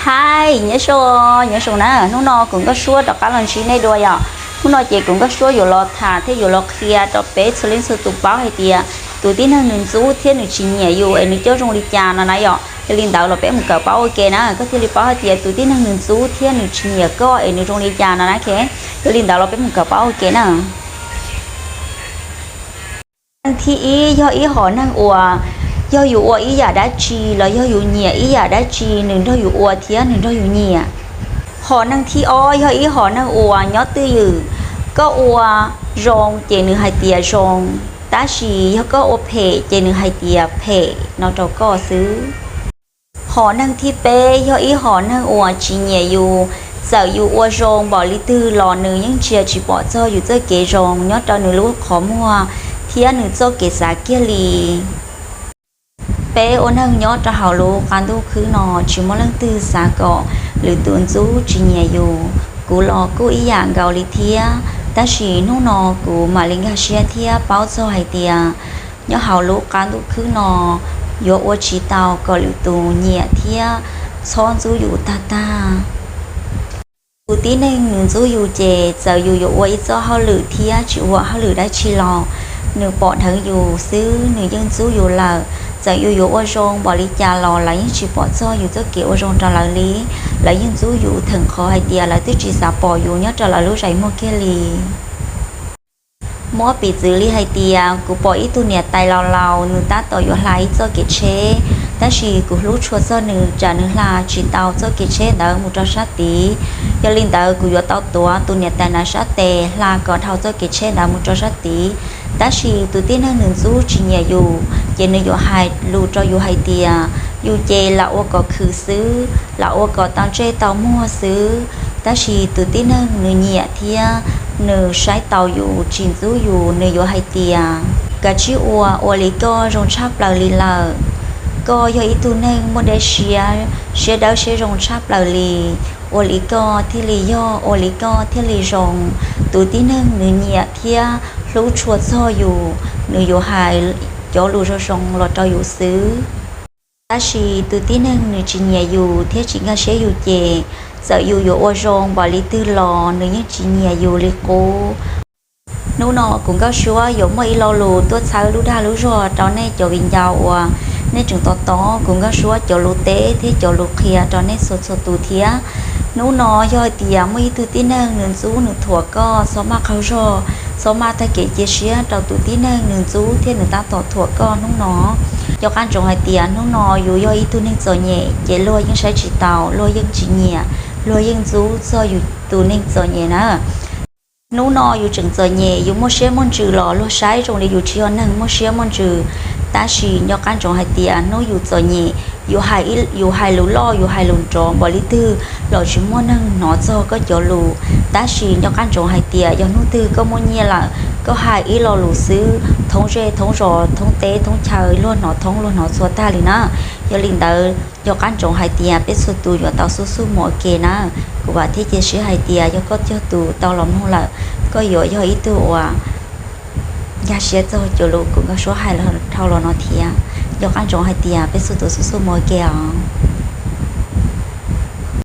Hais nyob zoo, nyob zoo na, hnub no kuv Nkauj Suab rov qab los ntsib nej dua yom. Hnub no ces kuv Nkauj Suab yuav los tham thiab yuav los qhia rau peb txhua leej txhua tus paub hais tias tus tib neeg nws ntxub thiab nws tsis nyiam yus es nws coj zoo li cas no na yom. Yog li ntawd los peb mus kawm paub ua ke na, koj thiaj li paub hais tias tus tib neeg nws ntxub thiab nws tsis nyiam koj es nws zoo li cas no na. Yog li ntawd los peb mus kawm paub ua ke na. Neeg thib ib yog ib hom neeg uas yog yus ua ib yam dab tsi los yog yus nyiam ib yam dab tsi nws nrog yus ua thiab nws nrog yus nyiam. Hom neeg thib ob yog ib hom neeg uas nyob twj ywm, koj ua zoo ces nws hais tias zoo, tab sis yog koj ua phem ces nws hais tias phem no rau koj xwb. Hom neeg thib peb yog ib hom neeg uas tsis nyiam yus, txawm yus ua zoo npaum li twg los nws yeej ntsia tsis pom txog yus txoj kev zoo nyob rau nws lub qhov muag thiab nws txoj kev xav kiag li. Peb ua neeg nyob rau hauv lub qab ntuj khwb no tsis muaj leej twg xav kom lwm tus ntxub tsis nyiam yus. Kuv los kuj ib yam nkaus li thiab, tab sis hnub no kuv mam li nkag siab thiab paub txog hais tias nyob hauv lub qab ntuj khwb no yuav ua tsis tau kom lwm tus nyiam thiab txhob ntxub yus tag tag. Tus tib neeg nws ntxub yus ces txawm yus yuav ua ib txoj hauj lwm thiab tsis ua hauj lwm dab tsi los nws pom dheev yus xwb nws yeej ntxub yus lawm. Txawm yus yuav ua zoo npaum li cas los lawv yeej tsis pom txog yus txoj kev ua zoo rau lawv li. Lawv yeej ntxub yus theem qhov hais tias lawv twb tsis xav pom yus nyob rau lawv lub zais muag kiag li. Muab piv txwv li hais tias kuv pom ib tug niam tais laus laus nws tab tom yuav hla ib txoj kev tsheb, tab sis kuv hlub tshua txog nws tsam nws hla tsis tau txoj kev tsheb ntawd mus rau sab tid. Yog li ntawd kuv yuav tau tuav tus niam tais ntawd sab tes hla kom dhau txoj kev tsheb ntawd mus rau sab tid. Tab sis tus tib neeg nws ntxub tsis nyiam yus ces nws yuav hais lus rau yus hais tias yus ces lam ua kom khwv xwb, lam ua kom tau ntsej tau muag xwb. Tab sis tus tib neeg nws nyiam thiab nws saib taus yus tsis ntxub yus nws yuav hais tias kav tsij ua, ua li koj zoo tshaj plaws li lawm. Koj yog ib tug neeg muaj dej siab, siab dawb siab zoo tshaj plaws li. Ua li koj thiaj li yog, ua li koj thiaj li zoo. Tus tib neeg nws nyiam thiab hlub tshua txog yus nws yuav hais cov lus zoo zoo los rau yus xwb. Tab sis tus tib neeg nws tsis nyiam yus thiab tsis nkag siab yus ces txawm yus yuav ua zoo npaum li twg los nws yeej tsis nyiam yus li qub. Hnub no kuv Nkauj Suab yuav muaj ib lo lus tuaj txhawb lub dag lub zog rau nej cov viv ncaus uas nej tseem tos tos kuv Nkauj Suab cov lus teb thiab cov lus qhia rau nej txhua txhua tus thiab. Hnub no yog hais tias muaj ib tug tib neeg nws ntxub nws thuam koj txhob maj qaug zog, txhob maj tag kev cia siab rau tus tib neeg nws ntxub thiab nws tab tom thuam koj hnub no. Nco qab ntsoov hais tias hnub no yus yog ib tug neeg txom nyem ces luag yeej saib tsis taus, luag yeej tsis nyiam, luag yeej ntxub txog yus tus neeg txom nyem na. Hnub no yus tseem txom nyem yus muaj siab muaj ntsws los luag saib zoo li yus tsis yog neeg muaj siab muaj ntsws. Tab sis nco qab ntsoov hais tias hnub yus txom nyem, yus hais lus loj yus hais lus nrov npaum li twg los tsis muaj neeg hnov txog koj cov lus. Tab sis nco qab ntsoov hais tias yog hnub twg koj muaj nyiaj lawm, koj hais ib lo lus xwb thoob zej thoob zos thoob teb thoob chaw luag hnov thoob luag hnov txhua tag li na. Yog li ntawd nco qab ntsoov hais tias peb txhua tus yuav tau xub xub mus ua ke na. Kuv vam thiab cia siab hais tias yog koj cog tus tau los mloog lawm, koj yuav yog ib tug uas nkag siab txog cov lus kuv Nkauj Suab hais dhau los no thiab. Nco qab ntsoov hais tias peb txhua tus xub xub mus ua ke os.